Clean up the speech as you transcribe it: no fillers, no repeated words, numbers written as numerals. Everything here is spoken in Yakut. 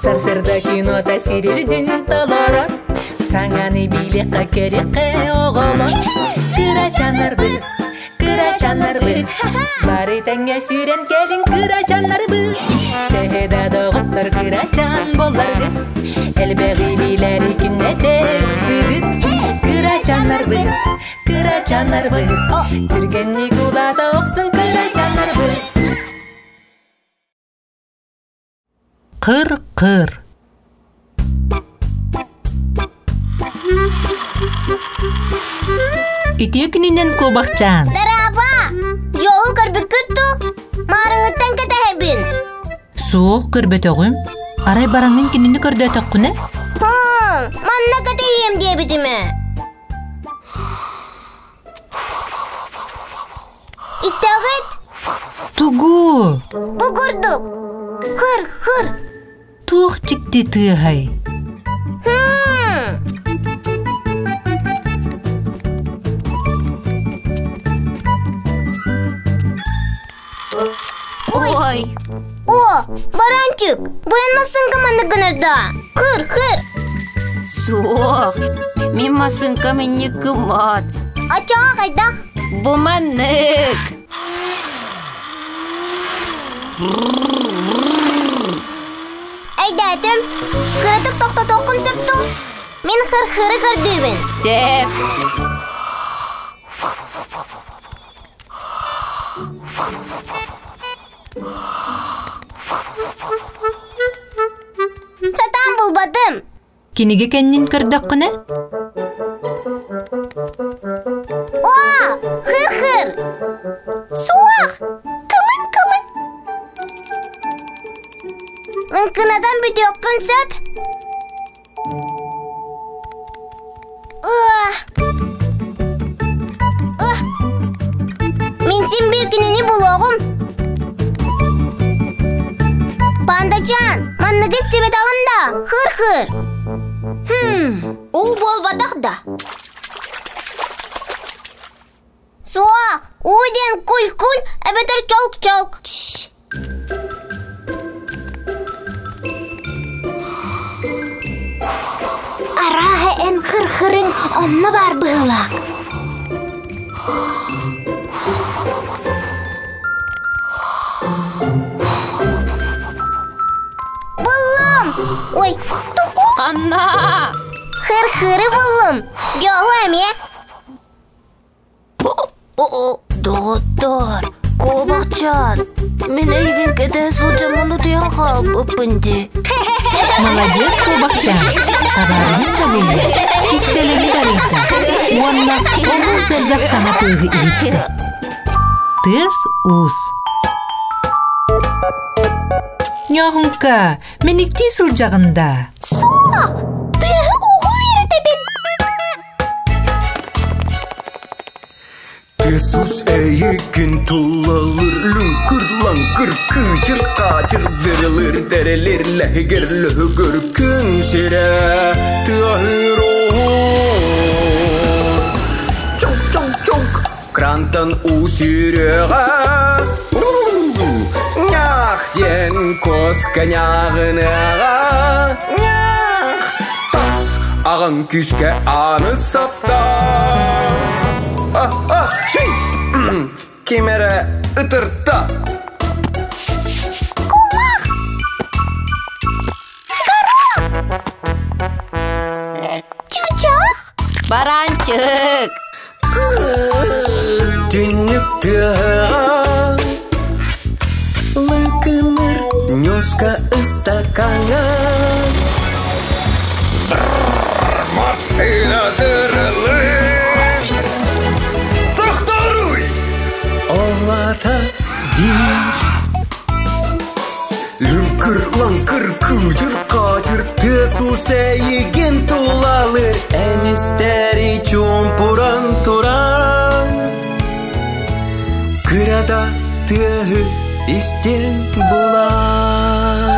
Сарсыарда кинота сирирдин толорор, Саҥаны билиэххэ көрүөххэ оҕолор. Кырачааннарбыт, кырачааннарбыт, Бары тэҥҥэ сүүрэн кэлиҥ кырачааннарбыт. Төһө да доҕоттор кырачаан буолларгыт, Элбэҕи билэри күннэтэ ыксыгыт. Кырачааннарбыт, кырачааннарбыт, Түргэнник улаата охсун кырачааннарбыт. Кыр-кыр Үтүө күнүнэн куобахчаан! Дороба! Дьоһу көрбүккүт дуу? Маарыҥыттан кэтэһэбин. Суох, көрбөтөҕүм. Арай бараҥҥын кинини көрдөөтөххүнэ? Манна кэтэһиэм диэбитим ээ. Истэҕит? Тугу? Бу курдук. Хыр-хыр. Туох дьикти тыаһай? Ой! О, баранчик, бу эн массыынка маннык гынар да? Хыр-хыр. Суох, мин массыынкам инник гыммат. Оччоҕо хайдах? Бу маннык. Өйдөөтүм. Кыратык тохтотуоххун сөп дуу? Мин хыр-хыры көрдүүбүн. Сөп. Сатаан булбатым. Кинигэ кэннин көрдөххүнэ? О, хыр-хыр! Суох! Кымын-кымын! Лыҥкынатан бүтүөххүн сөп. Мин син биир кинини булуоҕум. Пандачаан, манныгы истибэтэҕин да, хыр-хыр. Хм, уу буолбатах да. Суох, уу диэн куль-куль эбэтэр чолк-чолк. Арааһа эн хыр-хырыҥ онно баар быһыылаах. Буллум! Ой, туку! Ханна? Хыр-хыры буллум. Дьоһу эмиэ. Доҕоттоор, куобахчаан, мин эйигин кэтэһэ сылдьаммын утуйан хаалбыппын дии. Молодец, куобахчаан! Табаарыһын да булла, кистэлэҥи да арыйда уонна олус элбэх саҥа тыаһы иһиттэ. Тыас-уус. Ньоһуҥка, мэниктии сылдьаҕын даа? Суох! Тыаһы-ууһу үөрэтэбин! Тесус эйигин тулалыр лүҥкүр лаҥкыр кыычыр хаачыр дырылыр дэрэлир лэһигир лөһүгүр күн сирэ тыаһыыр чоҥ чоҥ чоҥ крантан уу сүүрүөҕэ ньаах диэн куоска ньааҕыныаҕа ньаах тас аҕаҥ күүскэ ааны сапта Ким эрэ ытырта. Кумах! Горох! Чучах! Баранчык! Түннүк тыаһа Лыҥкыныр ньуоска ыстакаҥҥа Массыына дырылыы Тохторуй Олата диир Лүҥкүр-лаҥкыр кыдьыр-хаадьыр тыас-уус эйигин тулалыр Эн истэри чуумпуран туран Кырада тыаһы истиэн булар.